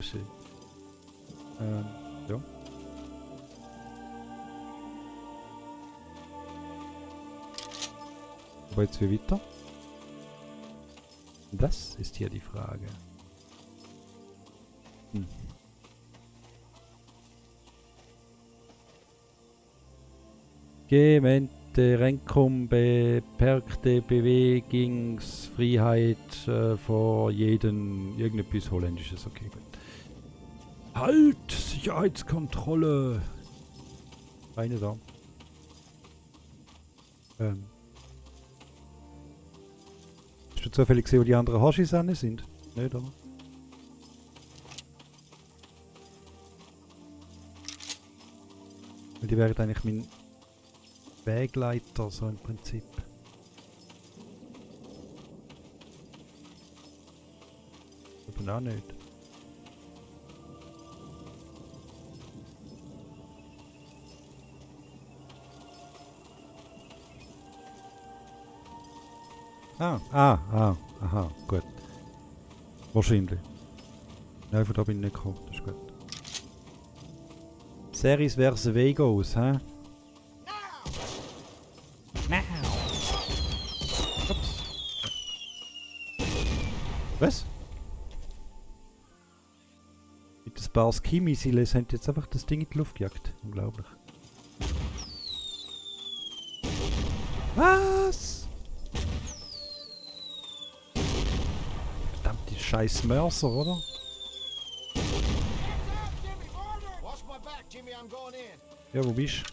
Schön. Ja. Aber jetzt wie weiter? Das ist hier die Frage. Gemeinte Renkum beperkte Bewegungsfreiheit vor jedem irgendetwas Holländisches. Okay, gut. Halt! Sicherheitskontrolle! Eine da. Hast du zufällig gesehen, wo die anderen Haschisane sind? Nicht, oder? Weil die wären eigentlich mein Wegleiter, so im Prinzip. Aber auch nicht. Aha, gut. Wahrscheinlich. Nein, von da bin ich nicht gekommen, das ist gut. Series versus Vegos, hä? Now! Ups. Was? Mit ein paar Ski-Missiles haben die jetzt einfach das Ding in die Luft gejagt. Unglaublich. Was? Verdammte scheiß Mörser, oder? Ja, wo bist du?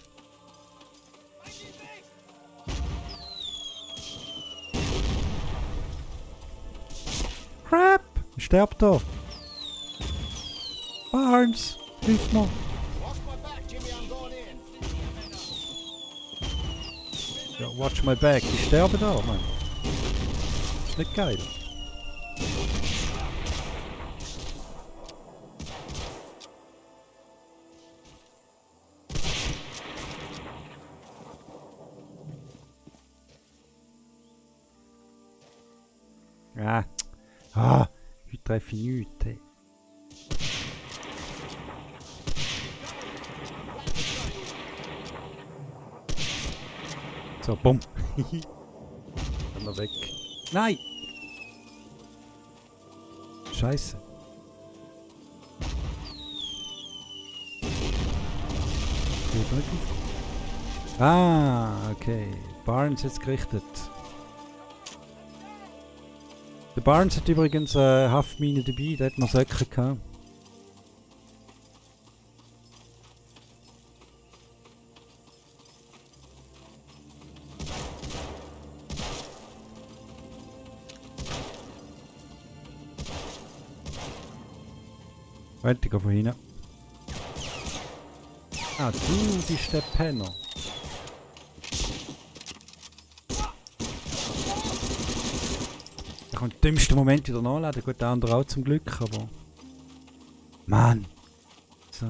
Crap! Ich sterb da! Barnes! Hilf mir! Ja, watch my back. Ich sterbe da, Mann. Ist nicht geil. Heute treffe ich nichts. Ey. So, bumm. Dann noch weg. Nein! Scheiße. Okay. Barnes jetzt gerichtet. Der Barnes hat übrigens Haftmine dabei, der hat noch Säcke gehabt. Warte, ich geh von hinten. Ah, du bist der Penner. Ich kann im dümmsten Moment wieder nachladen. Gut, der andere auch zum Glück, aber... Mann! So.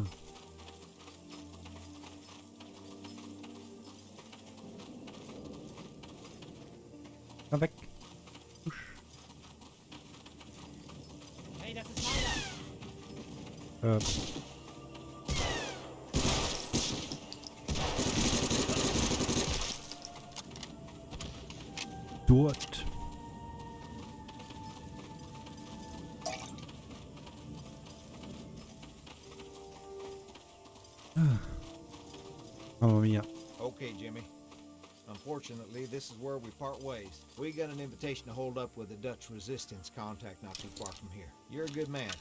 Komm weg. Usch. Hey, das ist meiner! Dort. Mamma mia. Okay, Jimmy. Unfortunately, this is where we part ways. We got an invitation to hold up with a Dutch resistance contact not too far from here. You're a good man.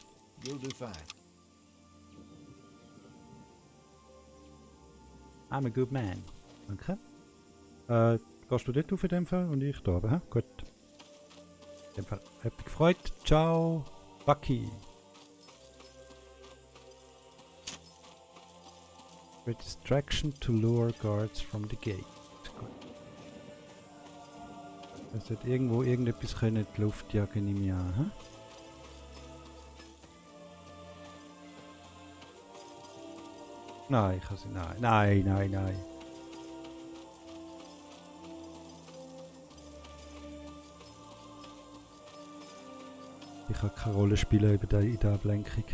You'll do fine. I'm a good man. Okay. Gehst du dort auf in dem Fall und ich da, hä? Gut. In dem Fall. Hab mich gefreut. Ciao. Bucky. With distraction to lure guards from the gate. Gut. Es wird irgendwo irgendetwas können in die Luft jagen, nehme ich an, hä? Nein, ich kann sie. Nein. Ich kann keine Rolle spielen in der Ablenkung.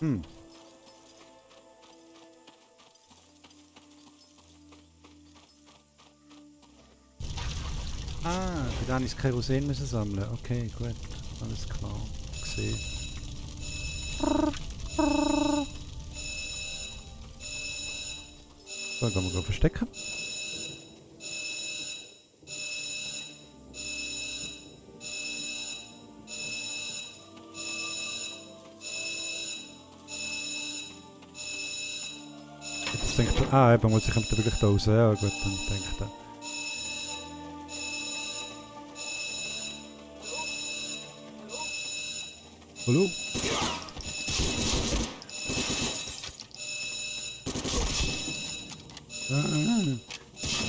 Hm. Ah, für dann ist Kerosin müssen sammeln. Okay, gut. Alles klar. Gesehen. So, dann gehen wir verstecken. Jetzt denkt er, ah, eben, muss ich kommt wirklich da raus. Ja, gut, dann denkt er. Hallo?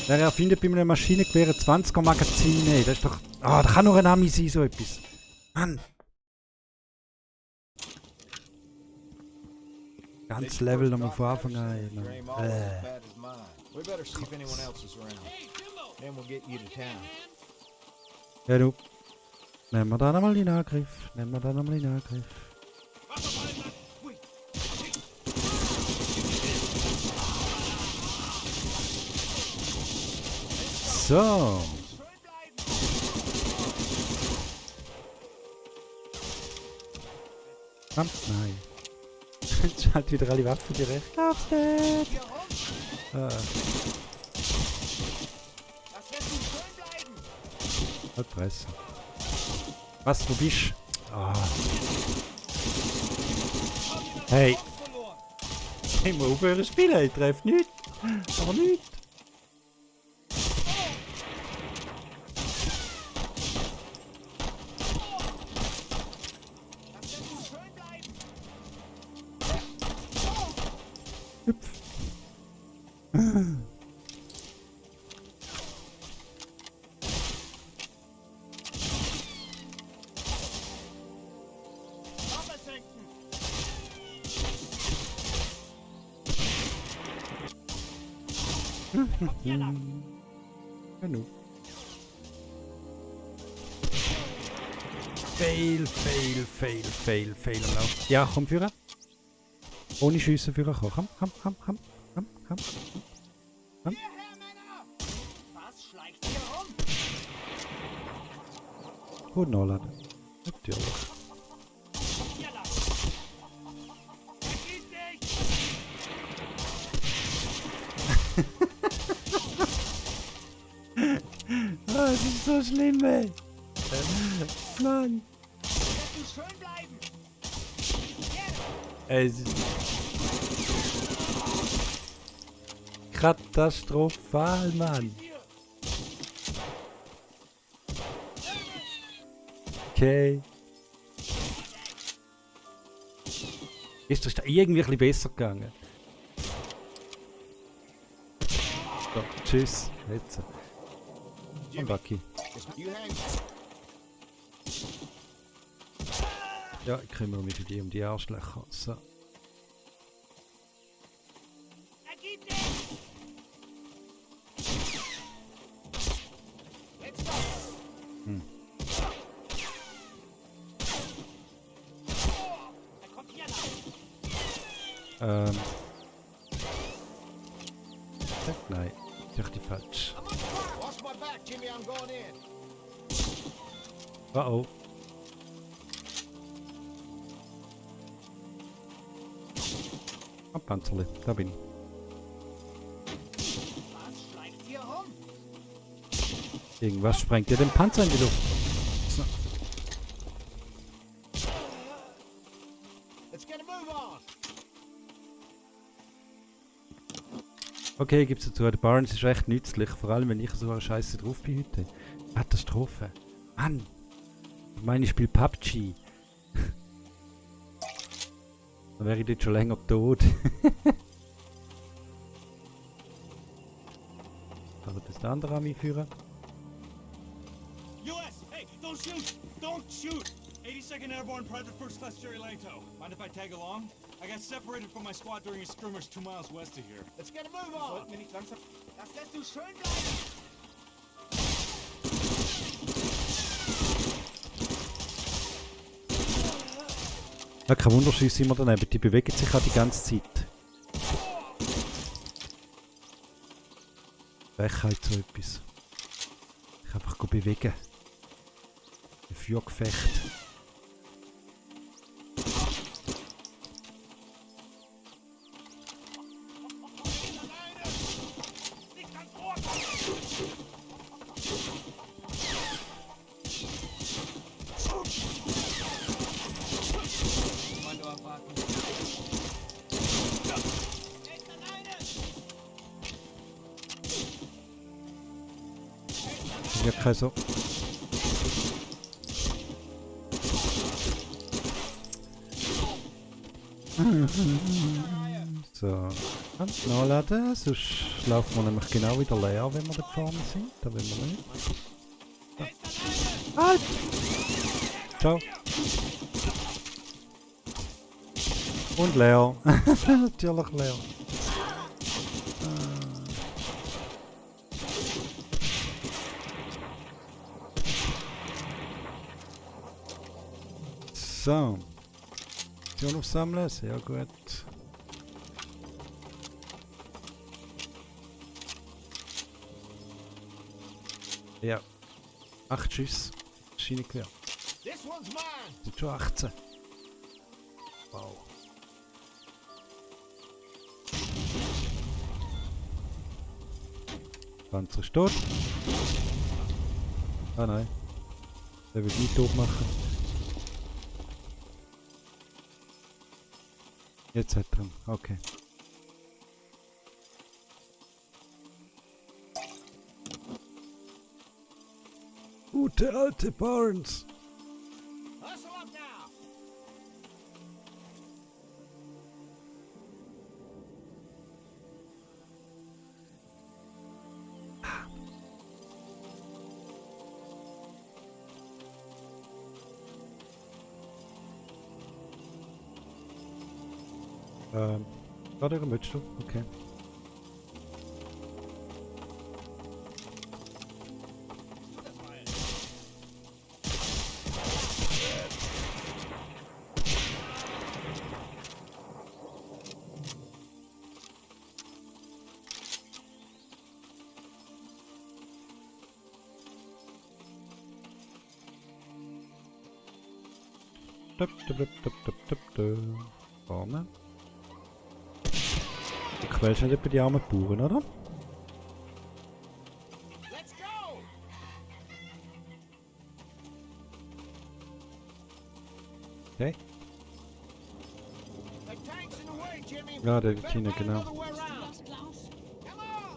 Wer erfindet bei einem Maschinengewehr ein 20er Magazin? Nee, das ist doch... Ah, da kann nur ein Ami sein, so etwas. Mann! Ganz Level nochmal von Anfang an. We better see if anyone else is around. Then we'll get you to town. Ja, du. Nehmen wir da nochmal in Angriff. So. Komm, nein. Jetzt halt wieder alle Waffen direkt. Lauf's nicht! Halt Presse. Was, wo bist du? Ah. Hey! Ich muss aufhören zu spielen, ich treffe nichts. Aber nichts. Hüpf. Genug. Fail. Ja, komm führen. Ohne Schiessen führen kommen. Komm. Hierher, Männer! Was schleicht hier rum? Gut nachladen. Natürlich. Hier lang! Vergiss nicht! Ah, das ist so schlimm, ey. Mann. Lass uns schön bleiben! Es ist katastrophal, Mann. Okay. Ist das da irgendwie ein bisschen besser gegangen? So, tschüss. Jetzt. Und Bucky. Ja, ich kümmere mich um die Arschlöcher. So. Ergib dich! Let's go! Er kommt hier lang! Nein, ich dachte falsch. Watch my back, Jimmy, I'm going in. Oh. Ein Panzerli, da bin ich. Was schleicht hier rum? Irgendwas sprengt dir den Panzer in die Luft. So. Let's get a move on. Okay, gibt's dazu. Der Barnes ist recht nützlich, vor allem wenn ich so eine Scheiße drauf bin heute. Katastrophe. Mann! Ich meine, ich spiele PUBG. Dann wäre ich dort schon länger tot. Aber das der andere an mich führen. US, hey, don't shoot! Don't shoot! 82nd Airborne Private First Class Jerry Langto. Mind if I tag along? I got separated from my squad during a skirmish 2 miles west of here. Let's get a move on. Sollten wir nicht langsam... Das lässt du schön bleiben! Ja, kein Wunder, schiessen immer daneben. Die bewegen sich auch die ganze Zeit. Frechheit so etwas. Ich einfach bewegen. Ein Feuergefecht. Kommando abwarten. Ja, kein so. So. Ganz nachladen, sonst laufen wir nämlich genau wieder leer, wenn wir da vorne sind. Da wollen wir nicht. Halt! Ciao. Und leer. Natürlich leer. So. Munition aufsammeln, sehr gut. Ja. 8 Schüsse. Schienengewehr. This one's mine. Sind schon 18. Wow. Panzer ist tot. Ah nein. Der will nicht tot machen. Jetzt hat er ihn. Okay. Gute alte Barnes. Hustle up now. Gerade ihre Mütze. Okay. Vorne. Du quälst nicht etwa die armen Bauern, oder? Let's go. Okay. The tank's in the way, Jimmy. Ja, der Better Tina, find genau. another way around. Was, Klaus? Come on,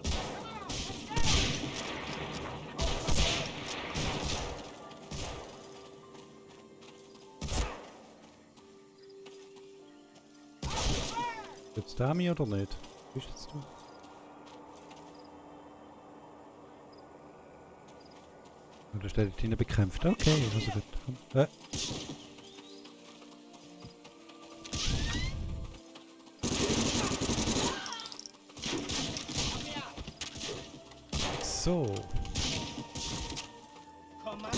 let's Jetzt Dami oder nicht? Bist jetzt du? Oder steht dort hinten bekämpft? Okay, also gut. So. Kommando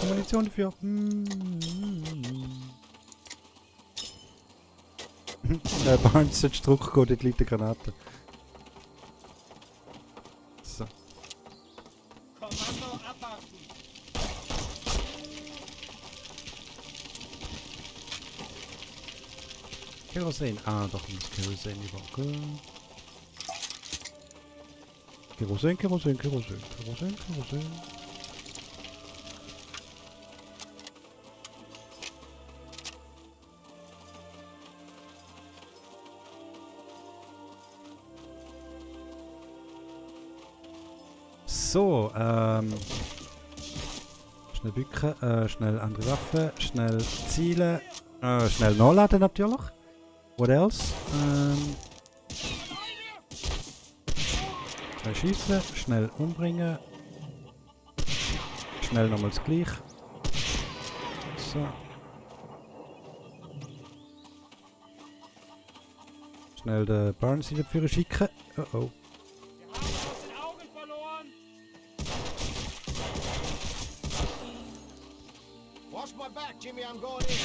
Munition dafür. Barnes sollte Druck gehen, dort liegt eine Granate. So. Kommando abwarten. Kerosin. Ah, doch, muss Kerosin übergehen. Kerosin, Kerosin, Kerosin, Kerosin, Kerosin. So, schnell bücken, schnell andere Waffen, schnell zielen, schnell nachladen natürlich. What else? Schnell schießen, schnell umbringen. Schnell nochmals gleich. So. Schnell den Barnes in die Führer schicken. Oh oh. Wir haben ihn aus den Augen verloren. Watch my back, Jimmy. I'm going in.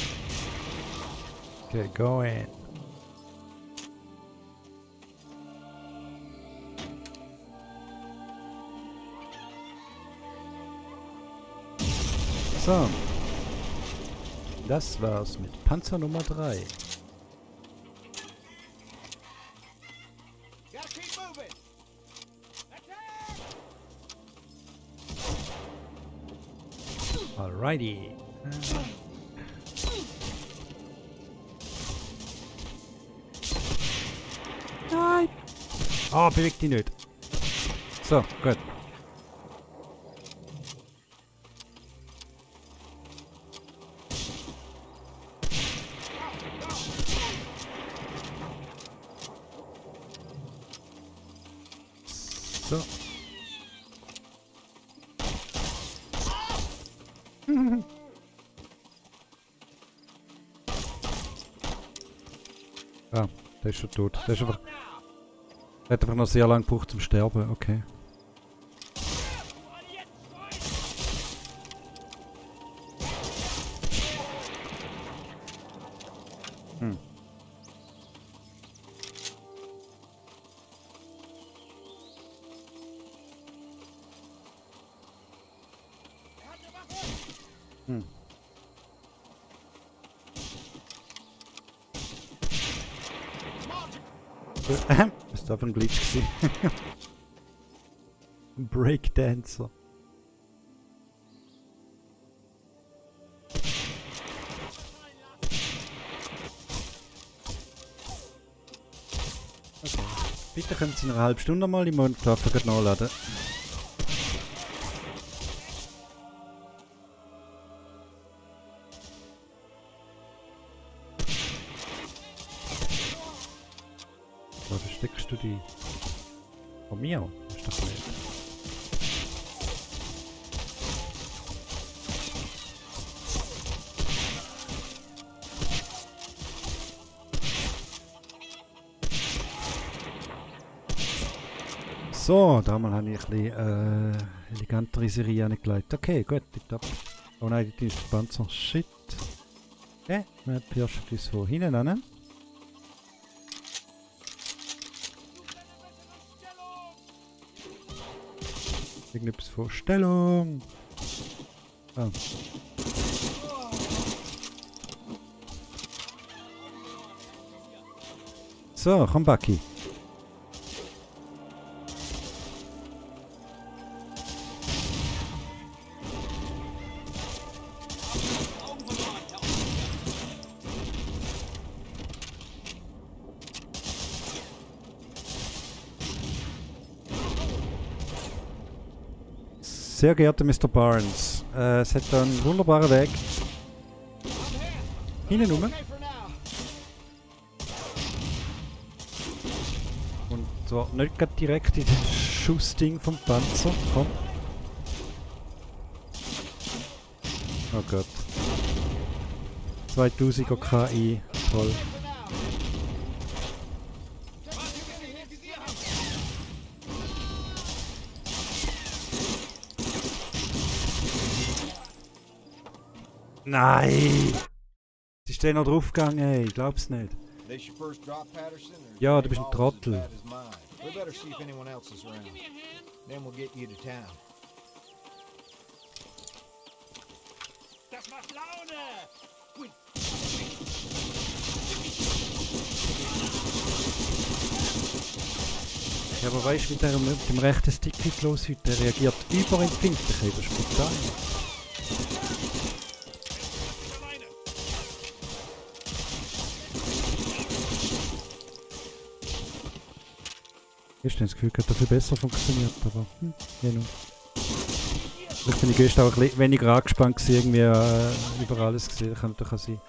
Okay, go in. So. Das war's mit Panzer Nummer 3. Gotta keep moving. Attack! Alrighty. Nein! Oh, bewegt die nicht. So, gut. So. Ah, der ist schon tot. Der ist einfach, der hat einfach noch sehr lange gebraucht zum Sterben. Okay. Hm. Hm. Das war ein Glitch gewesen. Ein Breakdancer. Okay. Bitte können Sie in einer halben Stunde mal die Mondwaffe nachladen. Wo versteckst du die? Von mir? Ist doch nicht. So, damals habe ich ein bisschen elegantere Serie angelegt. Okay, gut, tipptopp. Oh nein, die ist der Panzer. Shit. Okay, wir pirschen uns von hinten an. Irgendetwas von Stellung. Ah. So, komm Bucky. Sehr geehrter Mr. Barnes, es hat da einen wunderbaren Weg. Hinten rum. Okay for now. Und zwar nicht gerade direkt in den Schussding vom Panzer. Komm. Oh Gott. 2000er KI. Toll. For now. Nein! Sie ist noch draufgegangen, ey. Ich glaub's nicht. This your first drop, Patterson? Or is Ja, your du bist ein all as Trottel. bad as mine? We better see if anyone else is around. Give me a hand. Then we'll get you to town. Das macht Laune. Ui. Ja, aber weißt du, mit dem rechten Stick ist los heute? Der reagiert überempfindlich. Ey, das ist brutal. Alleine. Ich habe das Gefühl, dass das viel besser funktioniert, aber genau. Vielleicht bin ich gestern auch ein bisschen weniger angespannt gewesen, irgendwie über alles gesehen, kann natürlich auch sein.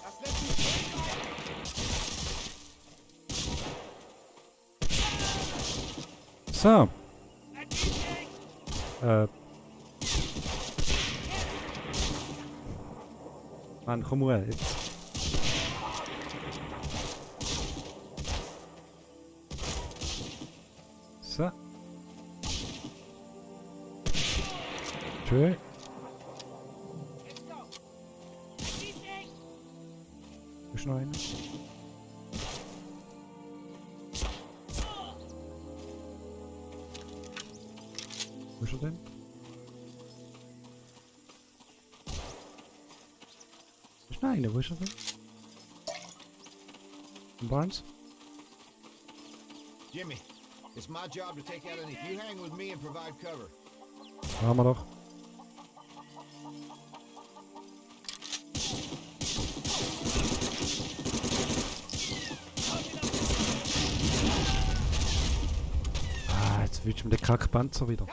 Das lässt sich So, Mann, komm her, jetzt. So. Schön. Let's go. Easy. Ist noch einer? Wo ist er denn? Ist noch einer, wo ist er denn? Im Barnes? Jimmy, it's my job to take out any. You hang with me and provide cover. Haben wir doch. Ah, jetzt willst du mir den Kackpanzer wieder.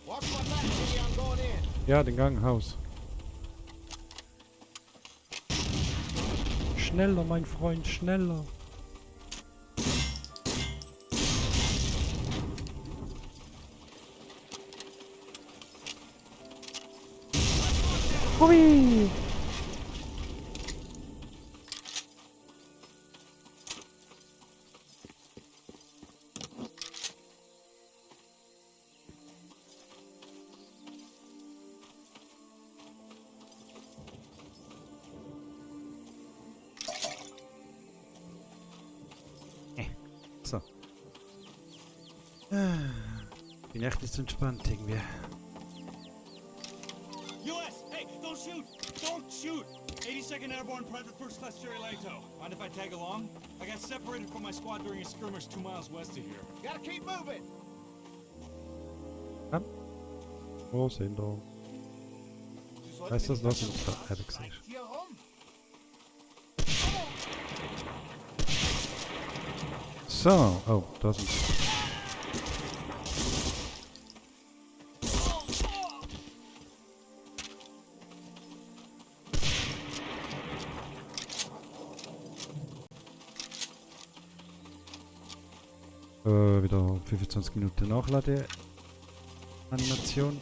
Watch my back, Jimmy. I'm going in. Ja, den Gang, Haus. Schneller, mein Freund, schneller. Hui! So. Bin echt nicht so entspannt irgendwie. US! Hey, don't shoot! Don't shoot! 82nd Airborne Private First Class Jerry Lato. Mind if I tag along? I got separated from my squad during a skirmish 2 miles west of here. Gotta keep moving. Wo sind wir? Weißt du, was uns da hätte gesehen? Schleicht hier rum. So, oh, da sind sie. Wieder 25 Minuten Nachlade-Animation.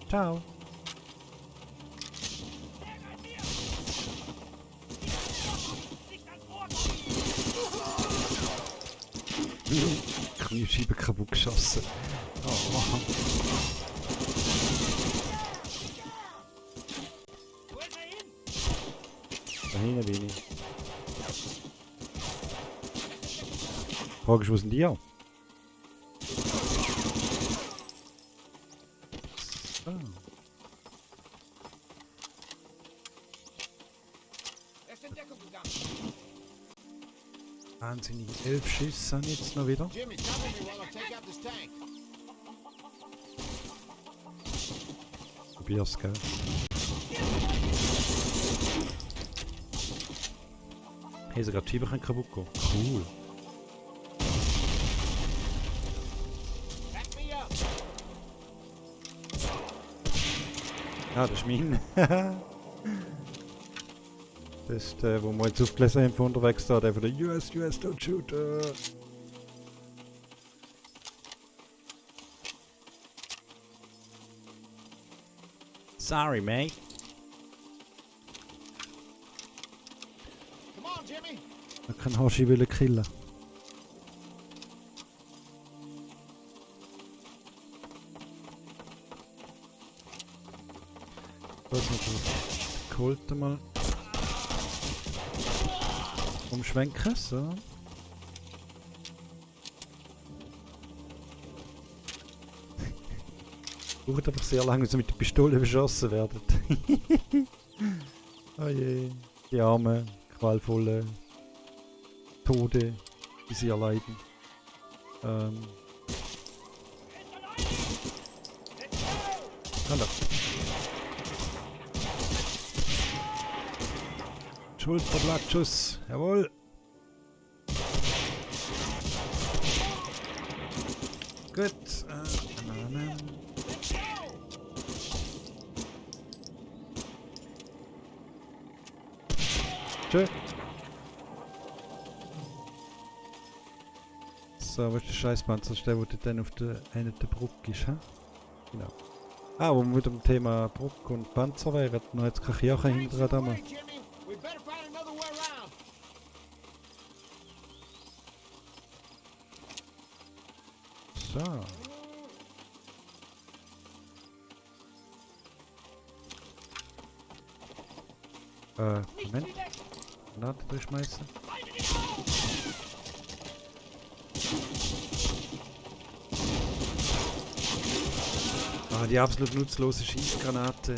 Ciao. Nicht ans Ohr. Kniescheibe kaputt geschossen. Oh, Mann. Wo ist er hin? Da hinten bin ich. Frage ist, wo sind die auch? So. Er ist in Deckung gegangen. Wahnsinnig. 11 Schüsse sind jetzt noch wieder. Jimmy, cover me while I take out this tank. Probier's, gell? Hey, sogar die Scheibe können kaputt gehen. Cool. Back me up. Ja, das ist mein. Das ist der, wo wir jetzt aufgelesen haben von unterwegs da, der von der US, don't shoot. Sorry, mate. Come on, Jimmy. Man kann Hoshi will killen. Das noch geholt mal. Umschwenken, so. Dauert einfach sehr lange, bis sie mit der Pistole beschossen werden. Oh je. Die armen, qualvollen Tode, die sie erleiden. Hallo. Schulterblattschuss, jawohl. Gut. Bananen. Tschö. So, was ist der Scheißpanzer? Das ist der, der dann auf der einen der Brücke ist, hä? Genau. Ah, wo wir wieder beim Thema Brücke und Panzer wären, noch jetzt keine Kirche hinterher da mal. Jimmy, we better find another way around. So. Moment. Granate durchschmeißen. Ah, die absolut nutzlose Schießgranate.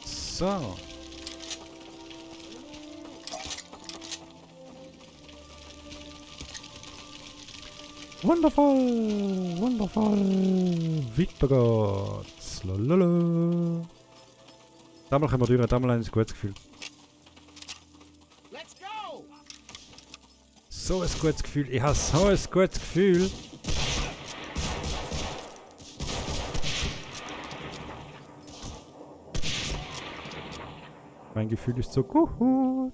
So. Wundervoll! Wundervoll! Weiter geht's! Lalala. Damals können wir durch, damals ein gutes Gefühl. Let's go. So ein gutes Gefühl, ich habe so ein gutes Gefühl. Mein Gefühl ist so gut.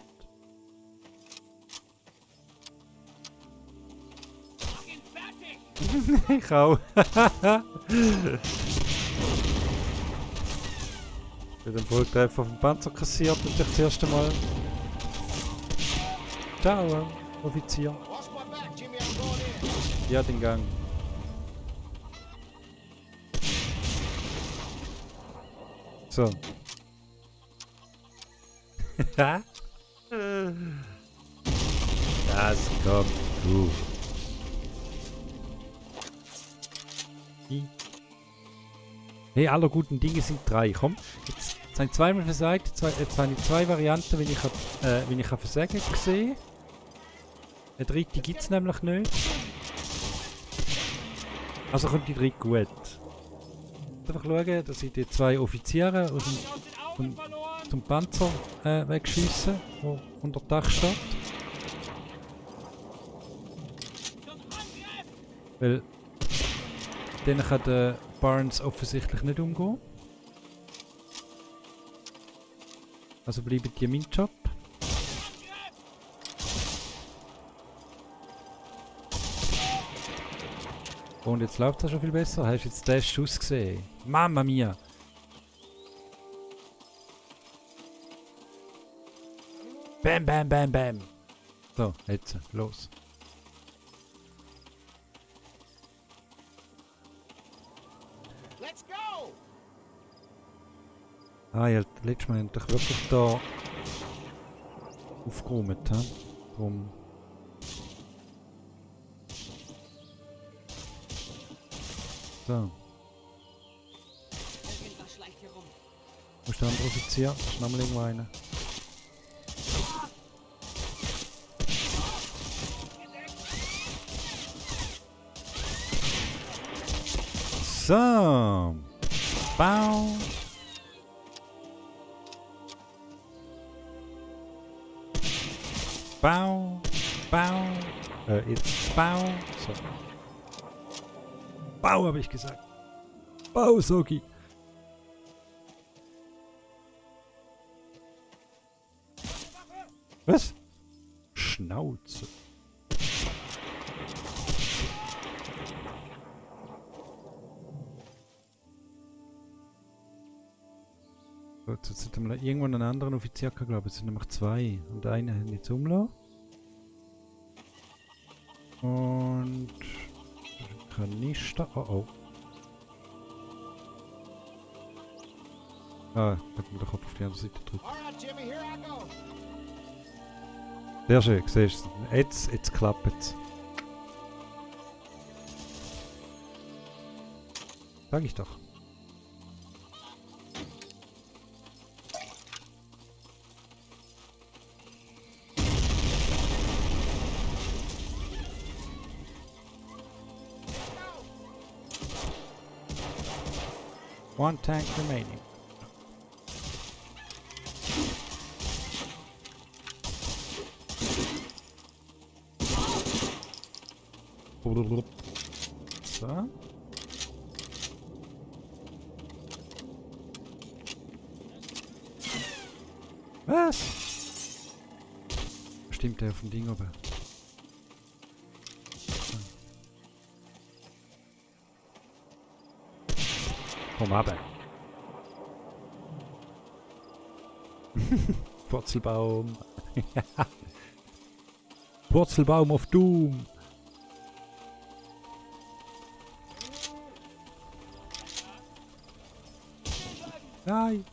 Ich auch. Für den Volltreffer auf den Panzer kassiert natürlich das erste Mal. Ciao, Offizier. Watch my back, Jimmy. I'm going in. Ja, den Gang. So. Das kommt gut. Hey, aller guten Dinge sind drei. Komm, jetzt sind zweimal versagt. Jetzt habe ich zwei Varianten, wenn ich versagen gesehen. Eine dritte gibt es nämlich nicht. Also kommt die dritte gut. Einfach schauen, dass ich die zwei Offiziere aus zum Panzer wegschiessen, der unter dem Dach steht. Weil denen kann der Barnes offensichtlich nicht umgehen. Also bleiben die mein Job. Und jetzt läuft es schon viel besser. Hast du jetzt den Schuss gesehen? Mamma mia! Bam, bam, bam, bam! So, jetzt, los. Let's go. Ah ja, letztes Mal habe ich wirklich da aufgeräumt, hä? Drum. So. Irgendwas schleicht hier rum. Wo ist der andere Offizier? Ist noch mal irgendwo einer. So. Bau. Bau. Bau. Jetzt Bau. So. Bau habe ich gesagt. Bau, Sogi. Was? Schnauze. So, jetzt sind wir irgendwann einen anderen Offizier, glaube ich. Es sind nämlich zwei. Und einen haben jetzt umgelassen. Und Kanister. Oh oh. Ah, ich hab mir den Kopf auf die andere Seite gedrückt. All right, Jimmy. Here I go. Sehr schön, siehst du. Jetzt klappt es. Sag ich doch. One tank remaining. So. Was? Stimmt der auf dem Ding oben? So. Komm runter. Purzelbaum. Purzelbaum of Doom. Nein.